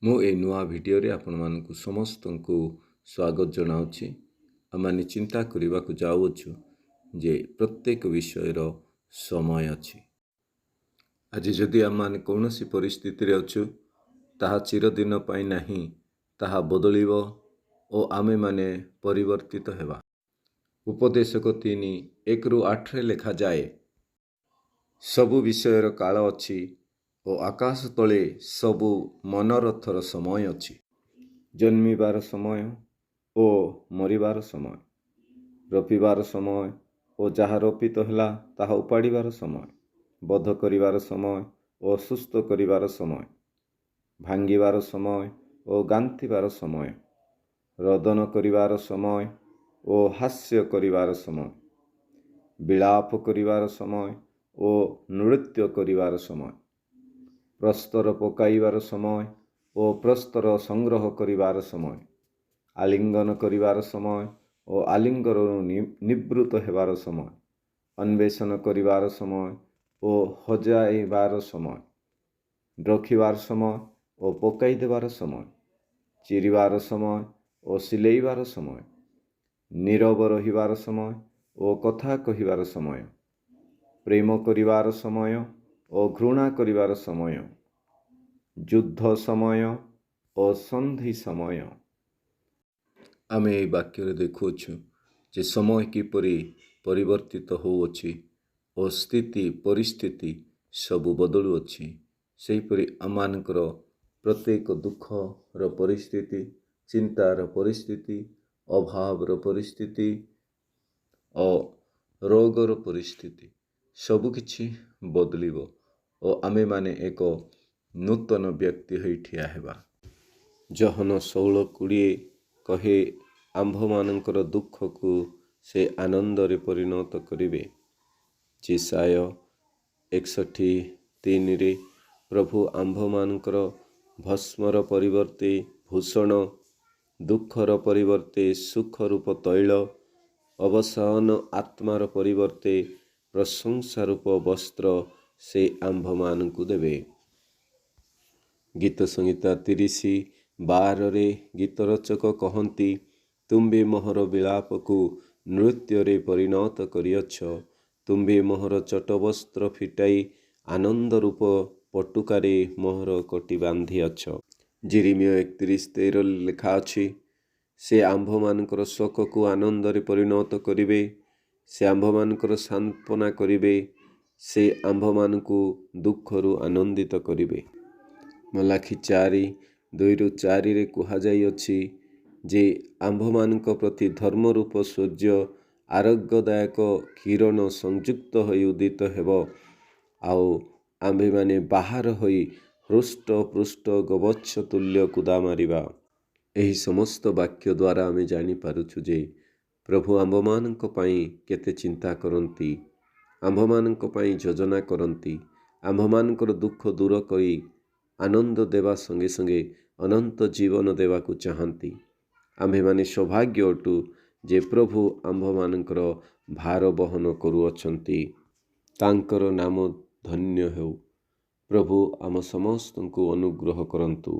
ମୁଁ ଏଇ ନୂଆ ଭିଡ଼ିଓରେ ଆପଣମାନଙ୍କୁ ସମସ୍ତଙ୍କୁ ସ୍ୱାଗତ ଜଣାଉଛି। ଆମମାନେ ଚିନ୍ତା କରିବାକୁ ଯାଉଅଛୁ ଯେ ପ୍ରତ୍ୟେକ ବିଷୟର ସମୟ ଅଛି। ଆଜି ଯଦି ଆମମାନେ କୌଣସି ପରିସ୍ଥିତିରେ ଅଛୁ, ତାହା ଚିରଦିନ ପାଇଁ ନାହିଁ। ତାହା ବଦଳିବ ଓ ଆମେମାନେ ପରିବର୍ତ୍ତିତ ହେବା। ଉପଦେଶକ 3:1ରୁ 8ରେ ଲେଖାଯାଏ, ସବୁ ବିଷୟର କାଳ ଅଛି ଓ ଆକାଶ ତଳେ ସବୁ ମନୋରଥର ସମୟ ଅଛି। ଜନ୍ମିବାର ସମୟ ଓ ମରିବାର ସମୟ, ରୋପିବାର ସମୟ ଓ ଯାହା ରୋପିତ ହେଲା ତାହା ଉପାଡ଼ିବାର ସମୟ, ବଧ କରିବାର ସମୟ ଓ ସୁସ୍ଥ କରିବାର ସମୟ, ଭାଙ୍ଗିବାର ସମୟ ଓ ଗାନ୍ଥିବାର ସମୟ, ରୋଦନ କରିବାର ସମୟ ଓ ହାସ୍ୟ କରିବାର ସମୟ, ବିଳାପ କରିବାର ସମୟ ଓ ନୃତ୍ୟ କରିବାର ସମୟ, ପ୍ରସ୍ତର ପକାଇବାର ସମୟ ଓ ପ୍ରସ୍ତର ସଂଗ୍ରହ କରିବାର ସମୟ, ଆଲିଙ୍ଗନ କରିବାର ସମୟ ଓ ଆଲିଙ୍ଗନରୁ ନିବୃତ୍ତ ହେବାର ସମୟ, ଅନ୍ୱେଷଣ କରିବାର ସମୟ ଓ ହଜାଇବାର ସମୟ, ରଖିବାର ସମୟ ଓ ପକାଇ ଦେବାର ସମୟ, ଚିରିବାର ସମୟ ଓ ସିଲେଇବାର ସମୟ, ନୀରବ ରହିବାର ସମୟ ଓ କଥା କହିବାର ସମୟ, ପ୍ରେମ କରିବାର ସମୟ ଓ ଘୃଣା କରିବାର ସମୟ, ଯୁଦ୍ଧ ସମୟ ଓ ସନ୍ଧି ସମୟ। ଆମେ ଏହି ବାକ୍ୟରେ ଦେଖୁଅଛୁ ଯେ ସମୟ କିପରି ପରିବର୍ତ୍ତିତ ହେଉଅଛି ଓ ସ୍ଥିତି ପରିସ୍ଥିତି ସବୁ ବଦଳୁଅଛି। ସେହିପରି ଆମମାନଙ୍କର ପ୍ରତ୍ୟେକ ଦୁଃଖର ପରିସ୍ଥିତି, ଚିନ୍ତାର ପରିସ୍ଥିତି, ଅଭାବର ପରିସ୍ଥିତି ଓ ରୋଗର ପରିସ୍ଥିତି ସବୁକିଛି ବଦଳିବ ଓ ଆମେମାନେ ଏକ ନୂତନ ବ୍ୟକ୍ତି ହୋଇ ଠିଆ ହେବା। ଯୋହନ 16:20 କହେ, ଆମ୍ଭମାନଙ୍କର ଦୁଃଖକୁ ସେ ଆନନ୍ଦରେ ପରିଣତ କରିବେ। ଯିଶାଇୟ 61:3ରେ ପ୍ରଭୁ ଆମ୍ଭମାନଙ୍କର ଭସ୍ମର ପରିବର୍ତ୍ତେ ଭୂଷଣ, ଦୁଃଖର ପରିବର୍ତ୍ତେ ସୁଖ ରୂପ ତୈଳ, ଅବସନ୍ନ ଆତ୍ମାର ପରିବର୍ତ୍ତେ ପ୍ରଶଂସା ରୂପ ବସ୍ତ୍ର ସେ ଆମ୍ଭମାନଙ୍କୁ ଦେବେ। ଗୀତ ସଂହିତା 30:12ରେ ଗୀତ ରଚକ କହନ୍ତି, ତୁମ୍ଭେ ମୋହର ବିଳାପକୁ ନୃତ୍ୟରେ ପରିଣତ କରିଅଛ। ତୁମ୍ଭେ ମୋହର ଚଟବସ୍ତ୍ର ଫିଟାଇ ଆନନ୍ଦ ରୂପ ପଟୁକାରେ ମୋହର କଟି ବାନ୍ଧିଅଛ। ଯିରିମିୟ 31:13 ଲେଖା ଅଛି, ସେ ଆମ୍ଭମାନଙ୍କର ଶୋକକୁ ଆନନ୍ଦରେ ପରିଣତ କରିବେ। ସେ ଆମ୍ଭମାନଙ୍କର ସାନ୍ତ୍ୱନା କରିବେ। ସେ ଆମ୍ଭମାନଙ୍କୁ ଦୁଃଖରୁ ଆନନ୍ଦିତ କରିବେ। ମଲାଖି 4:2ରୁ 4ରେ କୁହାଯାଇଅଛି ଯେ ଆମ୍ଭମାନଙ୍କ ପ୍ରତି ଧର୍ମରୂପ ସୂର୍ଯ୍ୟ ଆରୋଗ୍ୟଦାୟକ କିରଣ ସଂଯୁକ୍ତ ହୋଇ ଉଦିତ ହେବ, ଆଉ ଆମ୍ଭେମାନେ ବାହାର ହୋଇ ହୃଷ୍ଟ ପୃଷ୍ଟ ଗୋବତ୍ସ ତୁଲ୍ୟ କୁଦା ମାରିବା। ଏହି ସମସ୍ତ ବାକ୍ୟ ଦ୍ୱାରା ଆମେ ଜାଣିପାରୁଛୁ ଯେ ପ୍ରଭୁ ଆମ୍ଭମାନଙ୍କ ପାଇଁ କେତେ ଚିନ୍ତା କରନ୍ତି, ଆମ୍ଭମାନଙ୍କ ପାଇଁ ଯୋଜନା କରନ୍ତି। ଆମ୍ଭମାନଙ୍କର ଦୁଃଖ ଦୂର କରି ଆନନ୍ଦ ଦେବା ସଙ୍ଗେ ସଙ୍ଗେ ଅନନ୍ତ ଜୀବନ ଦେବାକୁ ଚାହାନ୍ତି। ଆମ୍ଭେମାନେ ସୌଭାଗ୍ୟ ଅଟୁ ଯେ ପ୍ରଭୁ ଆମ୍ଭମାନଙ୍କର ଭାର ବହନ କରୁଅଛନ୍ତି। ତାଙ୍କର ନାମ ଧନ୍ୟ ହେଉ। ପ୍ରଭୁ ଆମ ସମସ୍ତଙ୍କୁ ଅନୁଗ୍ରହ କରନ୍ତୁ।